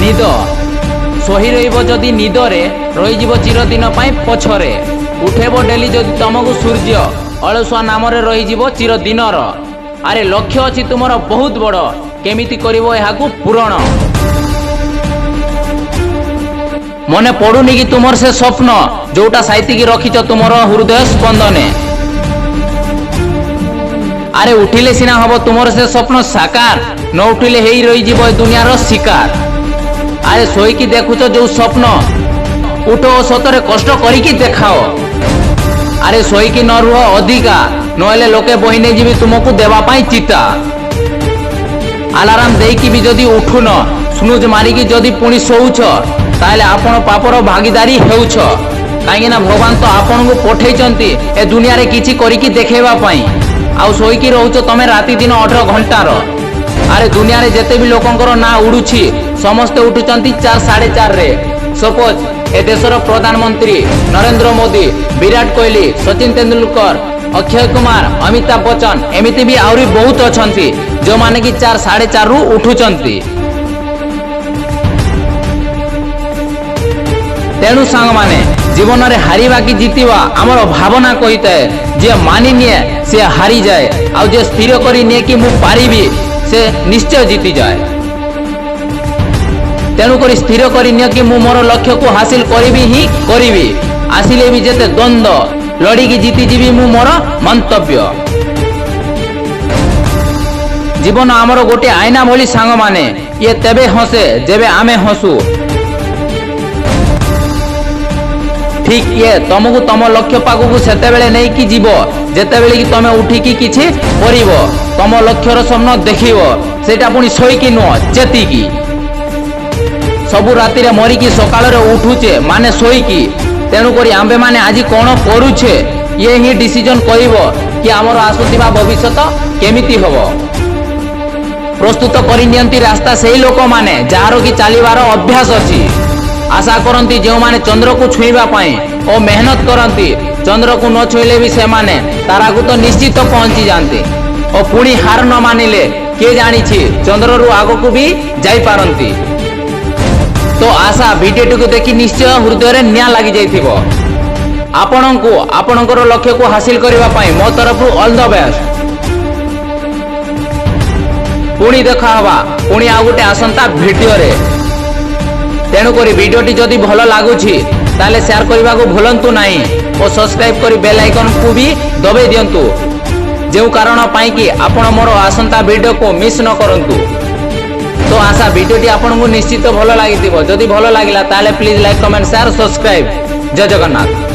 ନିଦ। ଶୋଇ ରହିବ ଯଦି ନିଦରେ, ରହିଯିବ ଚିରଦିନ ପାଇଁ ପଛରେ। ଉଠେଇବ ଡେଲି ଯଦି ତମକୁ ସୂର୍ଯ୍ୟ, ଅଳସୁଆ ନାମରେ ରହିଯିବ ଚିରଦିନର। ଆରେ ଲକ୍ଷ୍ୟ ଅଛି ତୁମର ବହୁତ ବଡ଼, କେମିତି କରିବ ଏହାକୁ ପୂରଣ? ମନେ ପଡୁନି କି ତୁମର ସେ ସ୍ୱପ୍ନ, ଯୋଉଟା ସାଇତିକି ରଖିଛ ତୁମର ହୃଦୟ ସ୍ପନ୍ଦନେ? ଆରେ ଉଠିଲେ ସିନା ହବ ତୁମର ସେ ସ୍ୱପ୍ନ ସାକାର, ନ ଉଠିଲେ ହେଇ ରହିଯିବ ଏ ଦୁନିଆର ଶିକାର। ଆରେ ଶୋଇକି ଦେଖୁଛ ଯୋଉ ସ୍ୱପ୍ନ, ଉଠ ଓ ସତରେ କଷ୍ଟ କରିକି ଦେଖାଅ। ଆରେ ଶୋଇକି ନ ରୁହ ଅଧିକା, ନହେଲେ ଲୋକେ ବହି ନେଇଯିବେ ତୁମକୁ ଦେବା ପାଇଁ ଚିତା। ଆଲାରାମ ଦେଇକି ବି ଯଦି ଉଠୁନ, ସ୍ନୁଜ ମାରିକି ଯଦି ପୁଣି ଶୋଉଛ, ତାହେଲେ ଆପଣ ପାପର ଭାଗିଦାରୀ ହେଉଛ। କାହିଁକି ନା ଭଗବାନ ତ ଆପଣଙ୍କୁ ପଠେଇଛନ୍ତି ଏ ଦୁନିଆରେ କିଛି କରିକି ଦେଖେଇବା ପାଇଁ, ଆଉ ଶୋଇକି ରହୁଛ ତମେ ରାତି ଦିନ 18 ଘଣ୍ଟାର। ଆରେ ଦୁନିଆରେ ଯେତେ ବି ଲୋକଙ୍କର ନାଁ ଉଡୁଛି, ସମସ୍ତେ ଉଠୁଛନ୍ତି 4 4:30ରେ। ସପୋଜ ଏ ଦେଶର ପ୍ରଧାନମନ୍ତ୍ରୀ ନରେନ୍ଦ୍ର ମୋଦି, ବିରାଟ କୋହଲି, ସଚିନ ତେନ୍ଦୁଲକର, ଅକ୍ଷୟ କୁମାର, ଅମିତାଭ ବଚ୍ଚନ, ଏମିତି ବି ଆହୁରି ବହୁତ ଅଛନ୍ତି ଯେଉଁମାନେ କି 4 4:30ରୁ ଉଠୁଛନ୍ତି। ତେଣୁ ସାଙ୍ଗମାନେ, ଜୀବନରେ ହାରିବା କି ଜିତିବା ଆମର ଭାବନା କହିଥାଏ। ଯିଏ ମାନି ନିଏ ସିଏ ହାରିଯାଏ, ଆଉ ଯିଏ ସ୍ଥିର କରି ନିଏ କି ମୁଁ ପାରିବି, ସେ ନିଶ୍ଚୟ ଜିତିଯାଏ। ତେଣୁକରି ସ୍ଥିର କରି ନିଅ କି ମୁଁ ମୋର ଲକ୍ଷ୍ୟକୁ ହାସିଲ କରିବି ହିଁ କରିବି, ଆସିଲେ ବି ଯେତେ ଦ୍ୱନ୍ଦ୍ୱ, ଲଢ଼ିକି ଜିତିଯିବି ମୁଁ ମୋର ମନ୍ତବ୍ୟ। ଜୀବନ ଆମର ଗୋଟିଏ ଆଇନା ଭଳି ସାଙ୍ଗମାନେ, ଇଏ ତେବେ ହସେ ଯେବେ ଆମେ ହସୁ। ଠିକ ଇଏ ତମକୁ ତମ ଲକ୍ଷ୍ୟ ପାଖକୁ ସେତେବେଳେ ନେଇକି ଯିବ ଯେତେବେଳେ କି ତମେ ଉଠିକି କିଛି କରିବ, ତମ ଲକ୍ଷ୍ୟର ସ୍ୱପ୍ନ ଦେଖିବ, ସେଇଟା ପୁଣି ଶୋଇକି ନୁହଁ, ଚେତିକି। ସବୁ ରାତିରେ ମରିକି ସକାଳରେ ଉଠୁଛେ ମାନେ ଶୋଇକି। ତେଣୁକରି ଆମ୍ଭେମାନେ ଆଜି କ'ଣ କରୁଛେ, ଇଏ ହିଁ ଡିସିଜନ କହିବ କି ଆମର ଆସୁଥିବା ଭବିଷ୍ୟତ କେମିତି ହବ। ପ୍ରସ୍ତୁତ କରିନିଅନ୍ତି ରାସ୍ତା ସେଇ ଲୋକମାନେ ଯାହାର କି ଚାଲିବାର ଅଭ୍ୟାସ ଅଛି। ଆଶା କରନ୍ତି ଯେଉଁମାନେ ଚନ୍ଦ୍ରକୁ ଛୁଇଁବା ପାଇଁ ଓ ମେହନତ କରନ୍ତି, ଚନ୍ଦ୍ରକୁ ନ ଛୁଇଁଲେ ବି ସେମାନେ ତାରାକୁ ତ ନିଶ୍ଚିତ ପହଞ୍ଚି ଯାଆନ୍ତି। ଓ ପୁଣି ହାର ନ ମାନିଲେ କିଏ ଜାଣିଛି ଚନ୍ଦ୍ରରୁ ଆଗକୁ ବି ଯାଇପାରନ୍ତି। ତ ଆଶା ଭିଡ଼ିଓଟିକୁ ଦେଖି ନିଶ୍ଚୟ ହୃଦୟରେ ନିଆଁ ଲାଗିଯାଇଥିବ। ଆପଣଙ୍କୁ ଆପଣଙ୍କର ଲକ୍ଷ୍ୟକୁ ହାସିଲ କରିବା ପାଇଁ ମୋ ତରଫରୁ ଅଲ୍ the best. ପୁଣି ଦେଖା ହବା ପୁଣି ଆଉ ଗୋଟେ ଆସନ୍ତା ଭିଡ଼ିଓରେ। ତେଣୁକରି ଭିଡ଼ିଓଟି ଯଦି ଭଲ ଲାଗୁଛି ତାହେଲେ ସେୟାର କରିବାକୁ ଭୁଲନ୍ତୁ ନାହିଁ ଓ ସବସ୍କ୍ରାଇବ୍ କରି ବେଲ୍ ଆଇକନ୍କୁ ବି ଦବାଇ ଦିଅନ୍ତୁ, ଯେଉଁ କାରଣ ପାଇଁ କି ଆପଣ ମୋର ଆସନ୍ତା ଭିଡ଼ିଓକୁ ମିସ୍ ନ କରନ୍ତୁ। ତ ଆଶା ଭିଡ଼ିଓଟି ଆପଣଙ୍କୁ ନିଶ୍ଚିତ ଭଲ ଲାଗିଥିବ। ଯଦି ଭଲ ଲାଗିଲା ତାହେଲେ please like, comment, share, subscribe. Jay Jagannath.